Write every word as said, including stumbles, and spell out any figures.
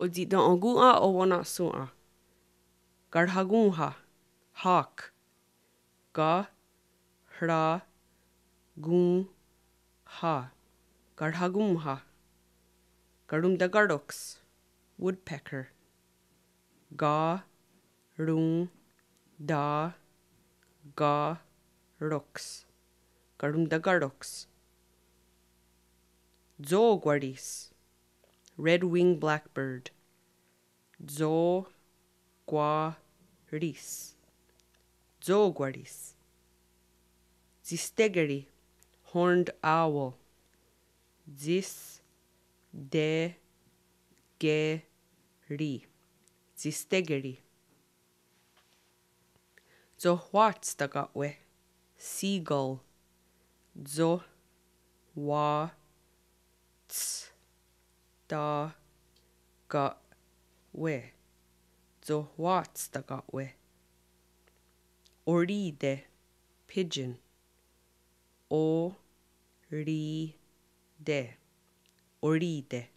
Otsi'ten'okòn:'a owenna'shòn:'a. Karhakón:ha. Hawk. Ka, rha, kón:, ha. Karhakón:ha. Karontakároks. Woodpecker. Ka, ron, ta, ka, roks. Karontakároks. Tsokwaris. Red-winged blackbird. Tso, kwa, ris. Tsokwaris. Tsistékeri. Horned owl. Tsis, te, ke, ri. Tsistékeri. Tsohwátstakawe. Seagull. Tso, hwa, ts, ta, ka, we. Tsohwátstakawe. Orì:te. Pigeon. O, ri, te. Orì:te.